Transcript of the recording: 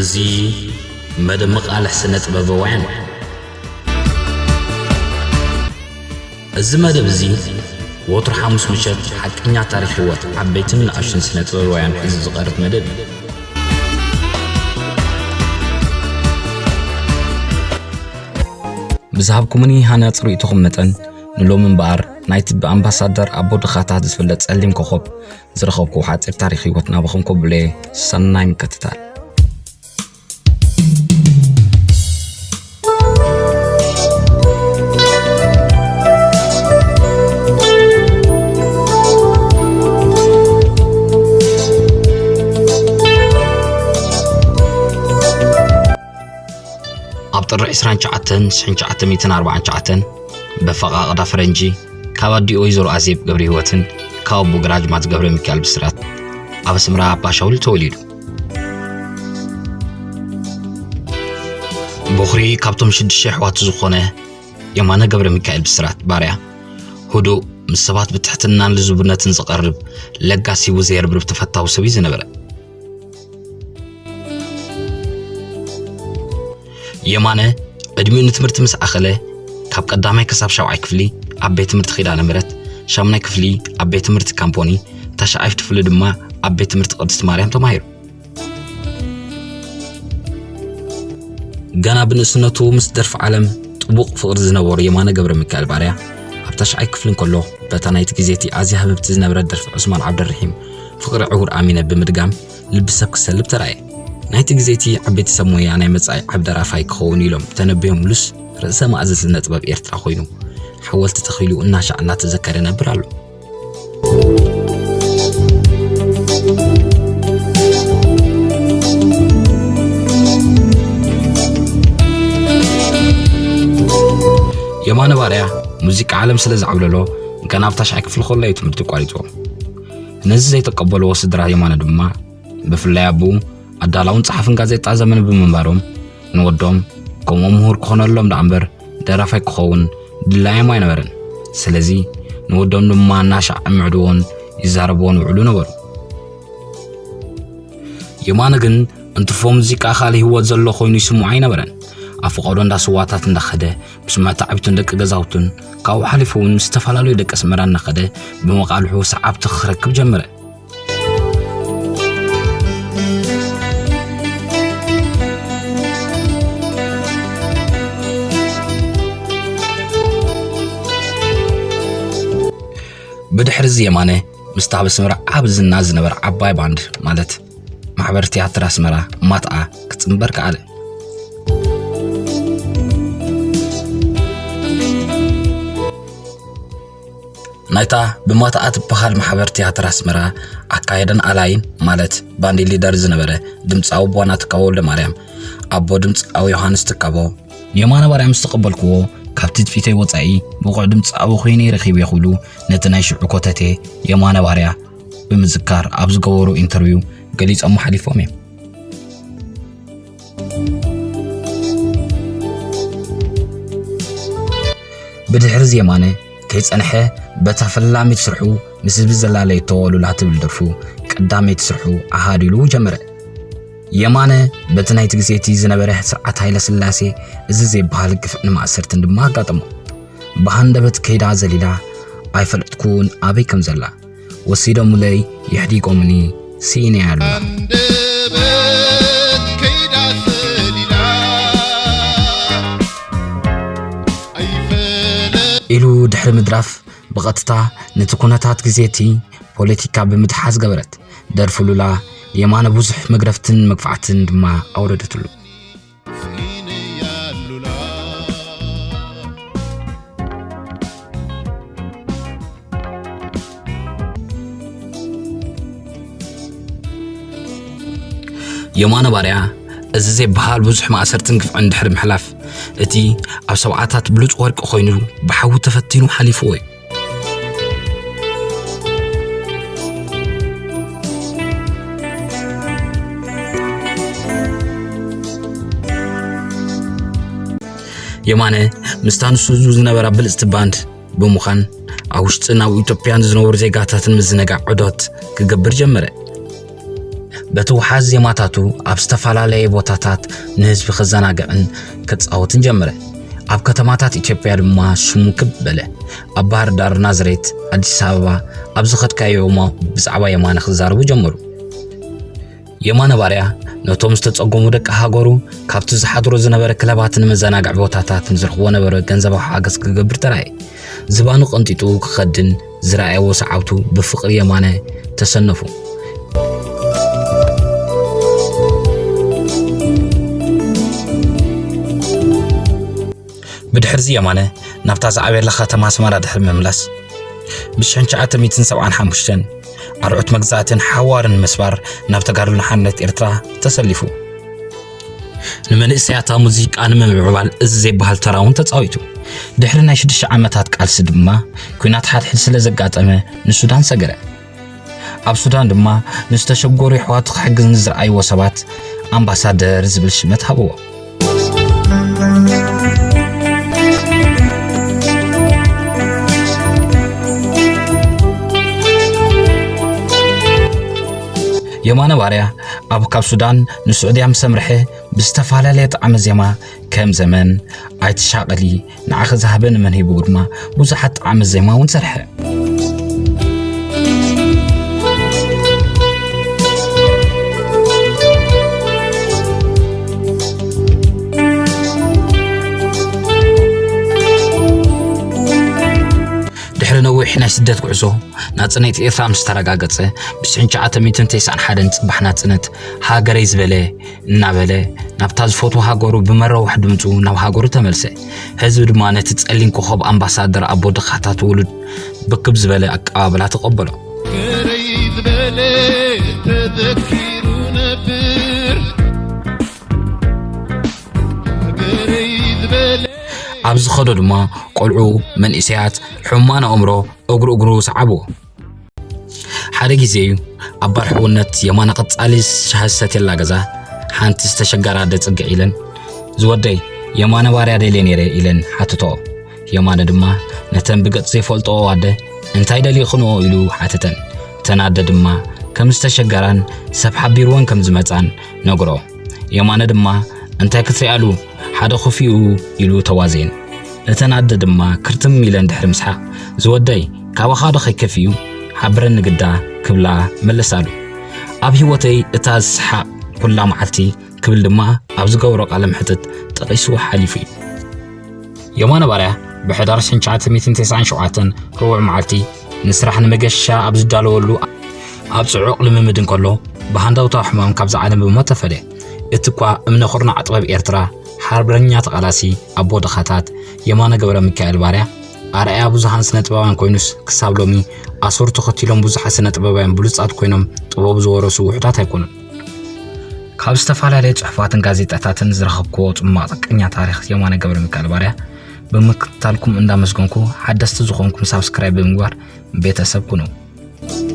እዚ መደብ መቓልሕ ስነ ጥበባውያን። እዚ መደብ እዚ ወትሩ ሓሙስ ምሸት ሓቀኛ ታሪኽ ህይወት ዓበይትን ንኣሽቱን ስነ ጥበባውያን ሒዙ ዝቐርብ መደብ እዩ። ብዝሃብኩምኒ ሃናጺ ርእይቶኹም መጠን፣ ንሎሚ እምበኣር ናይቲ ብኣምባሳደር ኣቦ ድኻታት ዝፍለጥ ጸሊም ኮኾብ ዝረኸብኩዎ ሓጺር ታሪኽ ህይወት ናባኹም ከብዕሎ እየ። ሰናይ ምክትታል። ኣብ ጥሪ ዕስራን ትሽዓተን ሽሕን ትሽዓተ ሚእትን ኣርባዓን ትሽዓተን፣ በፈቓቕዳ ፈረንጂ፣ ካብ ኣዲኡ ወይዘሮ ኣዜብ ገብረህይወትን ካብ ኣቦ ግራጅማት ገብረሚካኤል ብስራት ኣብ ኣስመራ ኣባሻውል ተወሊዱ። ቦኽሪ ካብቶም ሽዱሽተ ኣሕዋቱ ዝኾነ የማነ ገብረሚካኤል ብስራት ባርያ፣ ህዱእ፣ ምስ ሰባት ብትሕትናን ልዙብነትን ዝቐርብ፣ ለጋስ ሂቡ ዘየርብርብ ተፈታዊ ሰብ እዩ ዝነበረ። የማነ ዕድሚኡ ንትምህርቲ ምስ ኣኸለ፣ ካብ ቀዳማይ ክሳብ ሻብዓይ ክፍሊ ኣብ ቤት ትምህርቲ ኪዳነ ምሕረት፣ ሻምናይ ክፍሊ ኣብ ቤት ትምህርቲ ካምፖኒ፣ ታሽዓይ ክፍሊ ድማ ኣብ ቤት ትምህርቲ ቅድስቲ ማርያም ተማሂሩ። ገና ብንእስነቱ ምስ ደርፊ ዓለም ጥቡቕ ፍቕሪ ዝነበሮ የማነ ገብረ ሚካኤል ባርያ፣ ኣብ ታሽዓይ ክፍሊ እንከሎ፣ በታ ናይቲ ግዜ እቲ ኣዝያ ህብብቲ ዝነበረት ደርፊ ዑስማን ዓብደልርሒም ፍቕሪ ዕውር ኣሚነ ብምድጋም ልቢ ሰብ ክሰልብ ተራእየ። ናይቲ ግዜ እቲ ዓበይቲ ሰብ ሞያ ናይ መጻኢ ዓቢ ደራፋይ ክኸውን ኢሎም ተነቢዮምሉስ፣ ርእሰ ማእዝን ስነ ጥበብ ኤርትራ ኮይኑ፣ ሓወልቲ ተኺሉ እናሻዕ እናተዘከረ ይነብር ኣሎ። የማነ ባርያ ሙዚቃ ዓለም ስለ ዝዓብለሎ፣ ገና ኣብ ታሽዓይ ክፍሊ ከሎ እዩ ትምህርቲ ኣቋሪጹ። ነዚ ዘይተቀበልዎ ስድራ የማነ ድማ፣ ብፍላይ ኣቦኡ ኣዳላውን ጸሓፍን ጋዜጣ ዘመን ብምንባሮም፣ ንወዶም ከምኡ ምሁር ክኾነሎም ደኣ እምበር ደራፋይ ክኸውን ድላዮም ኣይነበረን። ስለዚ ንወዶም ድማ እናሻዕ ይምዕድዎን ይዛረብዎን ይውዕሉ ነበሩ። የማነ ግን እንትርፎ ሙዚቃ ካልእ ህይወት ዘሎ ኮይኑ ይስምዖ ኣይነበረን። ኣብ ፈቐዶ እንዳ ስዋታት እንዳኸደ፣ ምስ መታዕብቱን ደቂ ገዛውቱን፣ ካብኡ ሓሊፉ እውን ምስ ዝተፈላለዩ ደቂ ኣስመራ እናኸደ ብመቓልሑ ሰዓብቲ ክረክብ ጀመረ። ብድሕሪ እዚ የማነ ምስታ ኣብ ኣስመራ ዓቢ ዝና ዝነበረ ዓባይ ባንድ፣ ማለት ማሕበር ትያትር ኣስመራ፣ ማትኣ፣ ክጽንበር ከኣለ። ናይታ ብማትኣ ትበሃል ማሕበር ትያትር ኣስመራ ኣካየደን ኣላይን፣ ማለት ባንድ ሊደር ዝነበረ ድምጻዊ ኣቦና ትካቦ ወልደማርያም፣ ኣቦ ድምጻዊ ዮሃንስ ትካቦ፣ ንየማነ ባርያ ምስ ተቐበልክዎ፣ ካብ ትጽቢተይ ወጻኢ ብቑዕ ድምጻዊ ኮይነ ረኺበዮ ክብሉ ነቲ ናይ ሽዑ ኮተቴ የማነ ባርያ ብምዝካር ኣብ ዝገበሩ ኢንተርቪው ገሊጾሞ ሓሊፎም እዮም። ብድሕሪ እዚ የማነ ከይጸንሐ፣ በታ ፈላሚት ስርሑ ምስ ህዝቢ ዘላለየቶ ሉላ ትብል ደርፉ ቀዳመይቲ ስርሑ ኣሃዱ ኢሉ ጀመረ። የማነ በቲ ናይቲ ግዜ እቲ ዝነበረ ስርዓት ሃይለ ስላሴ እዚ ዘይበሃል ግፍዕን ማእሰርትን ድማ ኣጋጠሞ። ብሃንደበት ከይዳ ዘሊላ ኣይፈለጥኩን ኣበይ ከም ዘላ። ወሲዶሙለይ የሕዲጎምኒ ስኢነያ ኣሉላ። ሃንደበት ከይዳ ዘሊላ ኣይፈለ- ኢሉ ድሕሪ ምድራፍ ብቐጥታ ነቲ ኩነታት ግዜ እቲ ፖለቲካ ብምትሓዝ ገበረት። ደርፊ ሉላ የማነ ብዙሕ መግረፍትን መግፋዕትን ድማ ኣውረደትሉ። የማነ ባርያ እዚ ዘይበሃል ብዙሕ ማእሰርትን ግፍዕን ድሕሪ ምሕላፍ፣ እቲ ኣብ ሰብዓታት ብሉጽ ወርቂ ኮይኑ ብሓዊ ተፈቲኑ ሓሊፍዎ እዩ። የማነ ምስታ ንሱ ዝነበራ ብልጽቲ ባንድ ብምዃን፣ ኣብ ውሽጥን ኣብ ኢትዮጵያን ዝነበሩ ዜጋታትን ምዝንጋዕ ዑደት ክገብር ጀመረ። በቲ ውሓዝ ዜማታቱ ኣብ ዝተፈላለየ ቦታታት ንህዝቢ ክዘናግዕን ክጻወትን ጀመረ። ኣብ ከተማታት ኢትዮጵያ ድማ ሽሙ ክብ በለ። ኣብ ባህር ዳር፣ ናዝሬት፣ ኣዲስ ኣበባ፣ ኣብ ዝኸድካዮ እሞ ብዛዕባ የማነ ክዛረቡ ጀመሩ። የማነ ባርያ ነቶም ዝተጸገሙ ደቂ ሃገሩ ካብቲ ዝሓድሮ ዝነበረ ክለባትን መዘናግዒ ቦታታትን ዝረኽቦ ነበረ ገንዘባዊ ሓገዝ ክገብር ተራእየ። ዝባኑ ቀንጢጡ ክኸድን ዝረኣየዎ ሰዓብቱ ብፍቕሪ የማነ ተሰነፉ። ብድሕርዚ የማነ ናብታ ዝዓበየላ ከተማ ኣስመራ ድሕሪ ምምላስ፣ ብ ሽሕን ትሽዓተ ሚእትን ሰብዓን ሓሙሽተን ኣርዑት መግዛእትን ሓዋርን ምስባር ናብ ተጋድሎ ሓርነት ኤርትራ ተሰሊፉ። ንመንእሰያታ ሙዚቃ ንምምዕባል እዚ ዘይበሃል ተራ እውን ተጻዊቱ። ድሕሪ ናይ ሽዱሽተ ዓመታት ቃልሲ ድማ፣ ኲናት ሓድሕድ ስለ ዘጋጠመ ንሱዳን ሰገረ። ኣብ ሱዳን ድማ ንዝተሸገሩ የሕዋቱ ክሕግዝ ንዝረኣይዎ ሰባት ኣምባሳደር ዝብል ሽመት ሃብዎ። የማነ ባርያ ኣብ ካብ ሱዳን ንስዑድያ ምስ ኣምርሐ ብዝተፈላለየ ጣዕመ ዜማ ከም ዘመን፣ ኣይትሻቐሊ፣ ንዓኺ ዝሃበ ንመን ሂቡ ድማ ብዙሓት ጣዕመ ዜማ እውን ሰርሐ። ድሕሪ ነዊሕ ናይ ስደት ጉዕዞ፣ ናጽነት ኤርትራ ምስ ተረጋገጸ፣ ብ ሽሕን ትሽዓተ ሚእትን ተስዓን ሓደን ጽባሕ ናጽነት ሃገረይ ዝበለ እናበለ፣ ናብታ ዝፈትዎ ሃገሩ ብመረዋሕ ድምጹ ናብ ሃገሩ ተመልሰ። ህዝቢ ድማ ነቲ ጸሊም ኮኸብ ኣምባሳደር ኣቦ ድኻታት ውሉድ ብክብ ዝበለ ኣቀባብላ ተቐበሎ። ሃገረይ ዝበለ ተዘኪሩ ነብር። ሃገረይ ዝበለ ኣብ ዝኸዶ ድማ ቆልዑ፣ መንእሰያት፣ ሕሙማን ኣእምሮ እግሩ እግሩ ሰዓብዎ። ሓደ ግዜ እዩ ኣብ ባር ሕውነት የማነ ቀጻሊ ሻሂ ዝሰትየላ ገዛ ሓንቲ ዝተሸገረ ኣደ ጽግዕ ኢለን፣ "ዝወደይ፣ የማነ ባርያ ደልየ ነይረ?" ኢለን ሓትትኦ። የማነ ድማ ነተን ብገጽ ዘይፈልጥኦ ኣደ፣ "እንታይ ደሊኽንኦ?" ኢሉ ሓተተን። እተን ኣደ ድማ ከም ዝተሸገራን ሰብ ሓቢርወን ከም ዝመጻን ነግሮ። የማነ ድማ፣ "እንታይ ክትሪኣሉ? ሓደ ክፉኡ?" ኢሉ ተዋዘየን። እተን ኣደ ድማ ክርትም ኢለን ድሕሪ ምስሓቕ፣ "ዝወደይ፣ ካባኻ ዶ ከይከፍኡ? ሓብረኒ ግዳ" ክብላ መለሳሉ። ኣብ ህይወተይ እታ ዝስሓቕ ኩላ መዓልቲ ክብል ድማ ኣብ ዝገበሮ ቃለ መሕትት ጠቒሱ ሓሊፉ እዩ። የማነ ባርያ ብሕዳር ሽሕን ትሽዓተ ሚእትን ተስዓን ሸውዓተን ረቡዕ መዓልቲ ንስራሕ ንመገሻ ኣብ ዝዳለወሉ ኣብ ጽዑቕ ልምምድ እንከሎ ብሃንዳውታዊ ሕማም ካብዛ ዓለም ብሞት ተፈልየ። እቲ እኳ እምነ ኩርናዕ ጥበብ ኤርትራ፣ ሓርበኛ ተቓላሲ፣ ኣቦ ድኻታት የማነ ገብረ ሚካኤል ባርያ ኣርኣያ ብዙሃን ስነ ጥበባውያን ኮይኑስ ክሳብ ሎሚ ኣሰሩ ተኸቲሎም ብዙሓት ስነ ጥበባውያን ብሉጻት ኮይኖም ጥበቡ ዝወረሱ ውሑዳት ኣይኮኑን። ካብ ዝተፈላለየ ጽሑፋትን ጋዜጣታትን ዝረኸብክዎ ጽማቕ ጥቅኛ ታሪኽ የማነ ገብረ ሚካኤል ባርያ ብምክትታልኩም እንዳመስገንኩ፣ ሓደስቲ ዝኾንኩም ሳብስክራይብ ብምግባር ቤተሰብ ኩኑ።